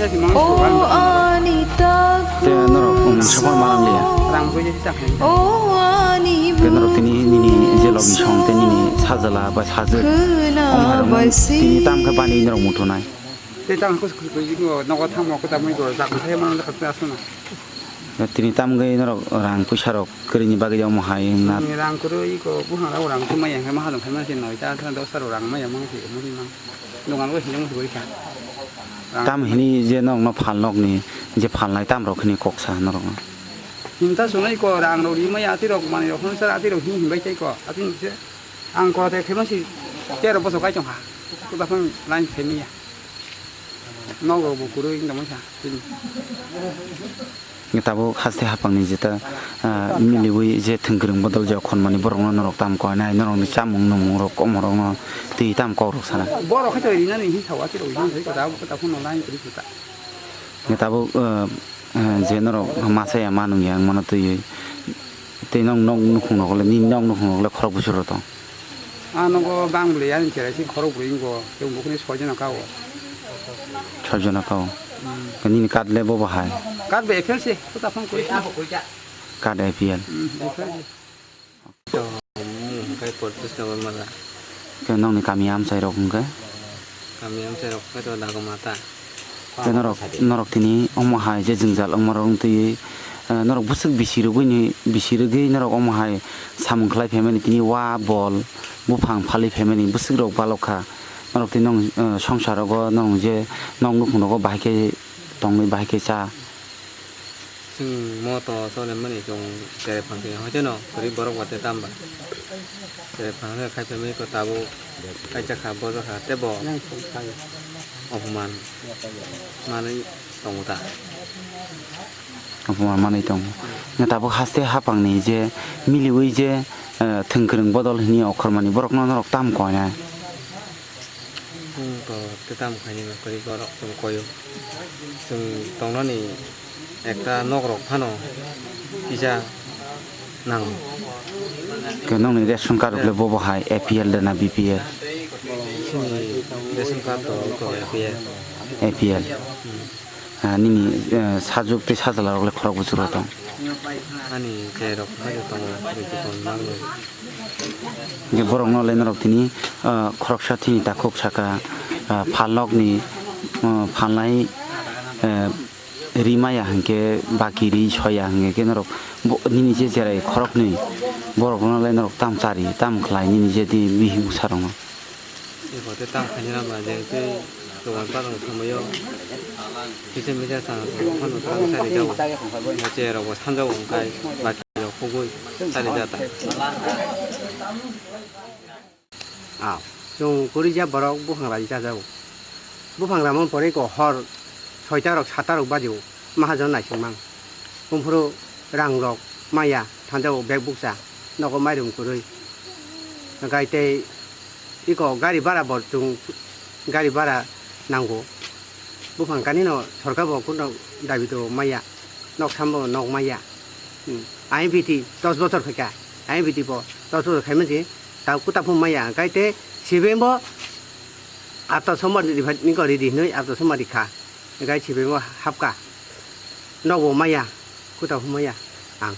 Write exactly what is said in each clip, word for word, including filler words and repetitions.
Te norok, um, sopor manang liya. Rang bui je ta khe. Te norok tini nini je logi song te nini sajala ba sajwk. Om harang tini tam khe bani norok muthunai. Te tam kus kus bui go nogo thangmo ko tamui go jak khe manang kha asuna. Tini tam gwi norok rang puisa rok kwrwini bagwi omo hai wngna. Ni rang kwrwi ko buphang rok rang twi maya hwnkhe mahajon khai mani se noita thani dosta rok rang maya mani se mani mang. Dogan o hinwi mani se gori kha. Tam hini je norokno phal nokni je phalnai tam rok hini kok sa norokno. Hinta sunai ko rang rok ri maya ati rok mani rok hwnsa ati rok hin hin bai tai ko ati se ang ko te khai mani se tero bosok kai chong kha. Ko da phang line khai maya. Nok rok bo kwrwi wng tong mani sa. Tabuk haste haphangni jeta, ah, miliwi je thwngkwrwng bodol je khonmani borokno norok tam koinai, norokni chamung nwmung rok, omo rokno twi tam kok rok sana. Borok khe to rinani hin thawa, tei rok hin thai kota, kota phano line kwrwi kota. Tabuk, ah, ah, je norok masa ya ma nung ya wng mano twiwi. Tei nok, nok nukhung rok le, nini nok nukhung rok le khorok bwswk rok tong. Ah, nogo bang bwlwi ani cherai si khorok bwrwi wngkho, tei bukhuni soi jona ka o. Soi jona ka o. Hmm. Nini card le bo bahai? Card bo A P L se, kota phone kori. Card A P L. Hmm, A P L se. Hwnkhe portis number mala. Khe nokni kami amchai rok hwnkhe? Kami amchai rok khe to dago mata. Tei norok, norok tini omo hai je jwngjal wngma rok wng twi, eh, norok bwswk bisi rwgwini, bisi rwgwi norok omo hai samung khlai phaimani tini wa bol buphang phalwi phaimani bwswk rok balok kha. Norok tini nong, eh, songsar rogo nong je nok nukhung rogo bahai khe tongwi bahai khe cha. Chwng moto chole mani chwng tere phang tini hoite no kwrwi borok ba tei tamba. Tere phang khe khai phaimani ko tabuk kaisa kha bojo kha tei bo ophuman manwi tongo ta. Ophuman manwi tongo. Nw tabuk haste haphangni je miliwi je, eh, thwngkwrwng bodol hwnwi okhormani borokno norok tam koinai. Chwng to tei tamo khainai ba kwrwi borok chwng koio. Chwng tongnani ekta nok rok phano kisa nango. Khe nokni ration card rok le bo bo hai A P L de na B P L? Chini ration card to wngkha A P L. A P L. Hmm. Ah, nini, eh, sajwk tei sajla rok le khorok bwswk rok tong? Ani je rok phai tongo, je tong mangno. Je borok no le norok tini, ah, khoroksa tini takhuk saka, ah, phalnok ni, ah, phalnai, eh, ri maya hinkhe baki ri soya hinkhe norok bo nini je cherai khoroknwi borok no le norok tam chari tam khlai nini je tini bihik bwsa rok no. Eko tei tam khainai rok ba je tei dogan patang thangbaio. Kisa misa thang phano tang sari jago. Cherok bo sanjago wngkhai baki rok kugui sari jata. Ah, chwng kwrwija borok buphang raida chajago. Buphang ramani pore eko hor soita rok sata rok bajigo mahajon naisingmang. Bumphuru rang rok maya thanjago bag bukcha nogo mairum kwrwi. Hwnkhe tei eko gari bara bo chwng gari bara nango. Buphang kanino sorkar bo kunu dabi to maya, nok sambo nok maya. Hmm. I M P T dos bochor phaikha, I M P T bo dos bochor khaimani ta kuta phung maya, hwnkhe tei C P M bo ato sombar ni rifai niko ridi hinwi ato sombar rikha, hwnkhe C P M bo hapkha. Nokbo maya, kuta phung maya ang.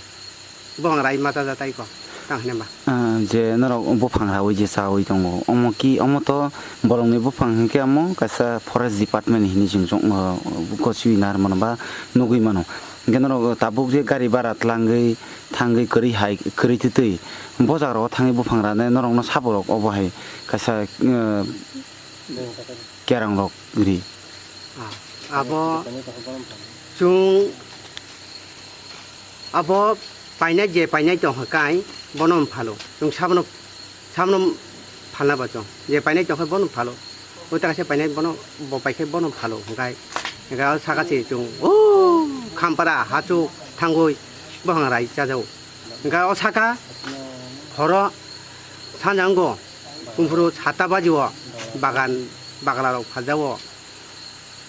Buphang rai ma chaja tai ko, tang hinwi ba. Ah, je norok buphang raui je chaui tongo, omo ki, omo to bolongni buphang hinkhe omo kaisa forest department hinwi chwng chwng, ah, gosui nar mano ba nugui mano. Hinkhe norok tabuk je gari bara tlangwi thangwi kwrwi hai, kwrwi twtwi bo jaga rogo thangwi buphang rane norokno saborok obo hai kaisa, ah, kerang rok ri. Ah, abo chwng abo painai je painai tong kha kai bono phalo. Chwng sabono, sabono phalna ba chwng. Je painai tong kha bono phalo. O ta kaisa painai bono bo pai khe bono phalo hwnkhe. Hwnkhe o saka se chwng o khampara hachuk thangwi buphang rai chajao. Hwnkhe o saka horo sanjango kumphuru sata baji o bagan bagla rok phaljao.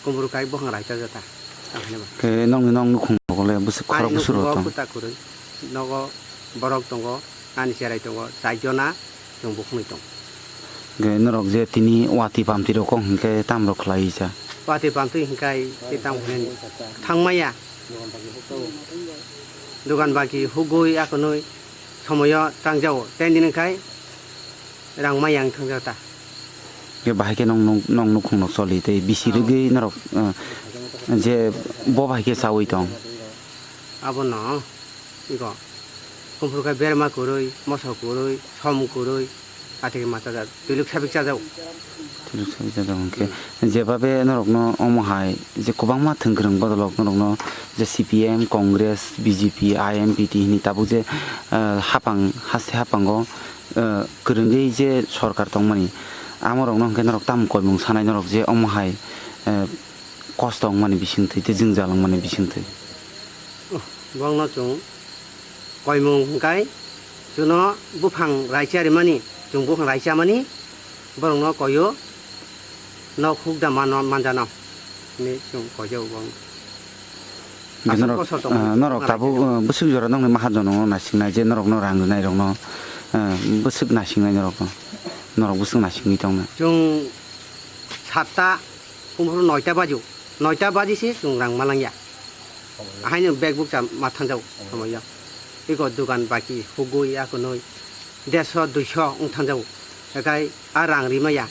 Kumphuru kai buphang raisa jata. Ang hinwi ba. Khe nokni nok nukhung rok le bwswk khorok bwswk rok tong? Kuta kwrwi. Nogo borok tongo, ani cherai tongo, char jona chwng bukhungni tongo. Khe norok je tini watwi bamtwi rok kok hinkhe tam rok khlai sa? Pati pamtwi hinkhai tei tamo hinani thangmaya. Dogan bagi hugwi akonwi somoyo tangjago. Tei nini khai rang maya wng thangjago ta. Khe bahai khe nong, nong, nong nukhung no choli tei bisi rwgwi norok, eh, je bo bahai khe chawi tong. Abono iko kumphuru khai berma kwrwi, moso kwrwi, som kwrwi, atwi masa jak, twiluk sabik chajak. Twiluk sabik chajak hwnkhe, jebabe norokno omo hai je kwbangma thwngkwrwng bodolok norokno je C P M, Congress, B J P, I M P T hini tabuk je, eh, hapang, haste hapango, eh, kwrwngwi je sorkar tongmani, amorokno hwnkhe norok tamo koimung sanai norok je omo hai, eh, kosto wngmani bisingtwi tei jwngjal wngmani bisingtwi? Bongno chwng koimung hwnkhe chwngno buphang raisa rimani, chwng buphang raisa mani borokno koio nok hukda mano manjano hinwi chwng koijago bongno. Hwnkhe aswk norok, kosto tongo, ah, norok tongo tabuk, raisa. Ah, bwswk jora nokni mahajon no nasingnai je norokno rang rwnairokno, ah, bwswk nasingnai norokno, norok bwswk nasingwi tongnai. Chwng satta kumphuru noita bajo, noita baji se chwng rang malangya. Ahaino bag bukcha ma thangjao somoyo. Iko dogan baki hugwi akonoi derso duiso wng thangjao. Ekai a rang rimaya,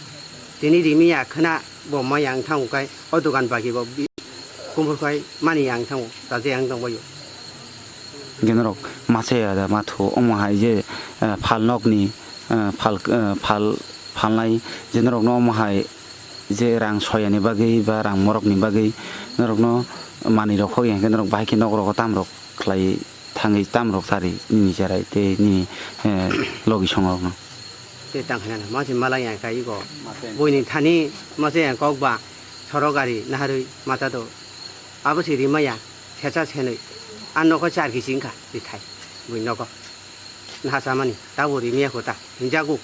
tini rimaya khwna bo maya wng thango kai o dogan baki bo bi-, kumphur kai mani ya wng thango, ta je wng tongbaio. Hwnkhe norok masa ya da mathu omo hai je, eh, phal nokni, eh, phal, eh, phal, phalnai je norokno omo hai je rang soyani bagwi ba rang morokni bagwi norokno manwi rok hokya hwnkhe norok bahai khe nok rogo tam rok khlai thangwi tam rok chari nini cherai tei nini, eh, logi songo rokno. Tei tang khainani mase malai ya kha iko. Buini thani mase ya kok ba sorok gari naharwi mata do. Abo se rimaya secha senwi. A nokho char kisi wngkha rithai buini nokho. Naha chamani tabo rimaya kho ta hinjago.